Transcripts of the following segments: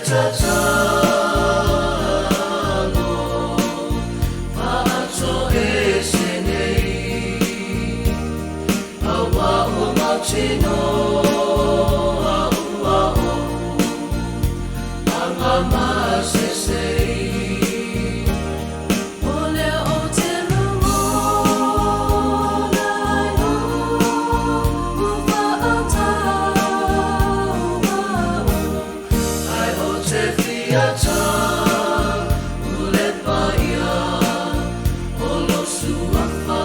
Tatalo Faatoese nei Aua ua mautinoa ua ou Agamasese. O lea ou te lagona ai lou faatauvaa. Ai o te fia tau le paia o lo suafa.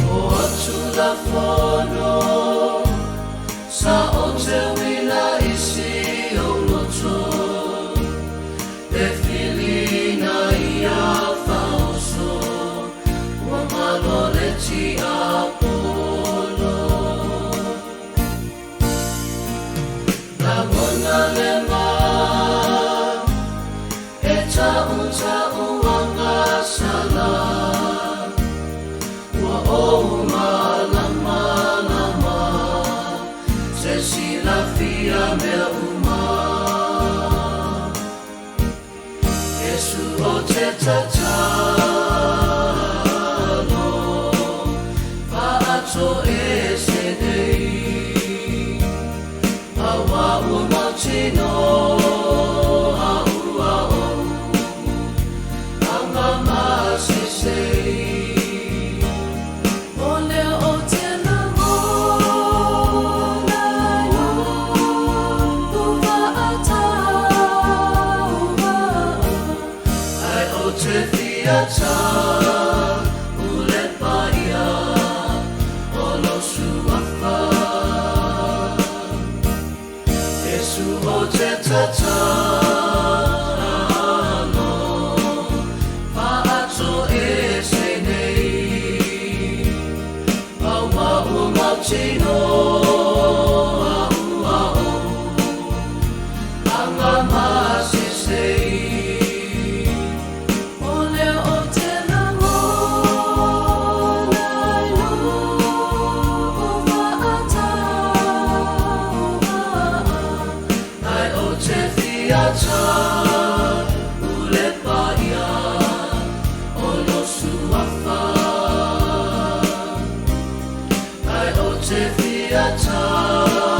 O atu la fono sa o te wila isi o loto e filina ia faoso ua malo le tiapolo. Lagona le ma e tau tau anga sala ua ou malama lama se silafia mea uma. Iesu o te tatalo faatoese nei Aua ua mautinoa ua ou Agamasese. O lea ou te lagona ai lou faatauvaa. Ai o te fia tau le paia o lo suafa. Iesu o te tatalo faatoese nei Aua ua mautinoa ua ou Agamasese. O lea ou te lagona ai lou faatauvaa. Ai o te fia tau le paia o lo suafa. Ai o te fia tau